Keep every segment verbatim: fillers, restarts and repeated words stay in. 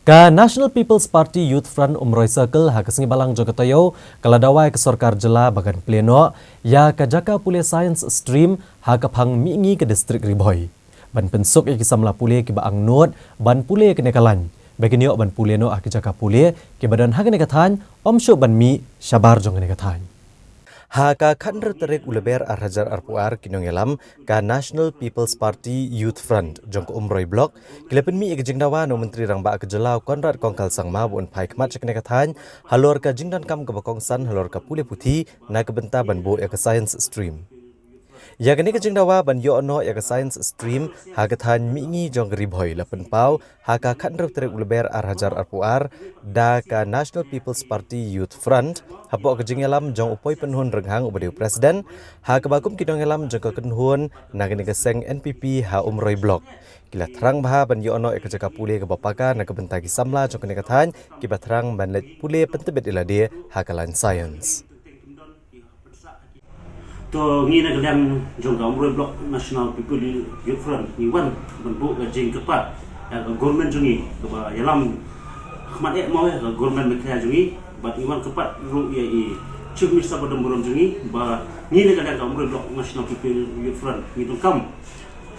Ka National People's Party Youth Front Umroi Circle ha ka sngi Balang jong ka taïew ka la dawa ïa ka sorkar jylla ba kan plie noh ïa ka jaka pule Science Stream ha ka phang Mihngi ka district Ri Bhoi ban pynsuk ïa ki samla pule kiba angnud ban pule ïa kane ka lain ba kin ïoh ban pule noh ha ki jaka pule kiba don ha kane ka thaiñ, ym shuh ban mih shabar jong kane ka thaiñ. Ha ka khathynriew tarik u Lber ar hajar arphew ar, ki nongïalam ka National People's Party Youth Front jong ka Umroi Block ki la pynmih ïa ka jingdawa na u Myntri Rangbah ka jylla u Conrad Kongkal Sangma ba un phai khmat sha kane ka thaiñ halor ka jingdonkam kaba kongsan halor ka pule puthi na ka bynta ban buh ïa ka Science Stream. Ïa kane ka jingdawa ban ïoh noh ïa ka Science Stream ha ka thaiñ Mihngi jong ka Ri Bhoi la pynpaw ha ka khathynriew tarik u Lber ar hajar arphew ar da ka National People's Party Youth Front hapoh ka jingïalam jong u Poipynhun Rynghang uba dei u President, ha kaba kum ki nongïalam jong ka kynhun na kane ka seng N P P ha Umroi Block ki la thrang bha ban ïoh noh ïa ka jaka pule kaba paka na ka bynta ki samla jong kane ka thaiñ kiba thrang ban leit pule pyntbit ïa lade ha ka lain science. To ngi na ka liang jong ka Umroi Block National People Youth Front ngi wan ban buh ka jingkyrpad ïa ka government jong ngi kaba ïalam khmat eh mo ïa ka government Meghalaya jong ngi, bad ngi wan kyrpad ruh ïa i Chief Minister ba don burom jong ngi ba ngi na ka liang ka Umroi Block National People Youth Front ngi donkam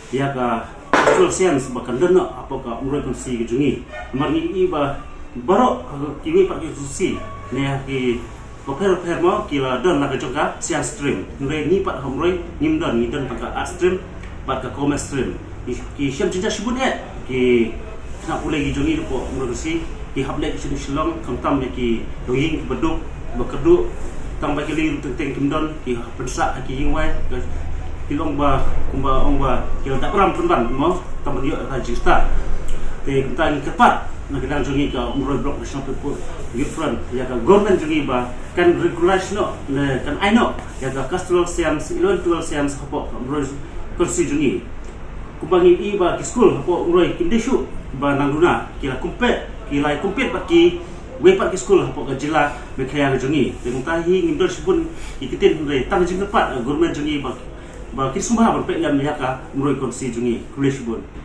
ïa ka cultural science ba kan don noh hapoh ka Umroi constituency ka jong ngi. Namar ngi i ba baroh kiwei pat ki constituency ne ki bapher bapher mo ki la don la ka jong ka science stream. Hynrei ngi pat ha Umroi ngim don, ngi don tang ka art stream bad ka commerce stream. Ki, ki shem jingjia shibun eh ki khynnah pule ki jong ngi hapoh Umroi constituency, ki hap leit sha Shillong, khamtam ïa ki longïing kiba duk ba kyrduh, tang ba ki longïing teng teng kim don, ki hap pynsah ha ki ïing wai, ki long ba kumba ong ba ki la dap ram pynban mo tang ban ïoh ha jingstad. Te kumta ngi kyrpad na ka liang jong ngi ka Umroi Block National People Youth Front ïa ka government jong ngi ba kan recognize noh ne kan ai noh ïa ka cultural science, eleven twelve science hapoh ka Umroi constituency jong ngi. Kumba ngi i ba ki skul hapoh Umroi kim dei shuh ba nang duna, ki la compete, ki la compete bad kiwei pat ki skul hapoh ka jylla Meghalaya ka jong ngi. Te kumta hi ngim don shibun ki ktien, hynrei tang jingkyrpad, eh, government jong ngi ba, ba kin sngewbha ban peit lem ïa ka Umroi constituency jong ngi. Khublei shibun.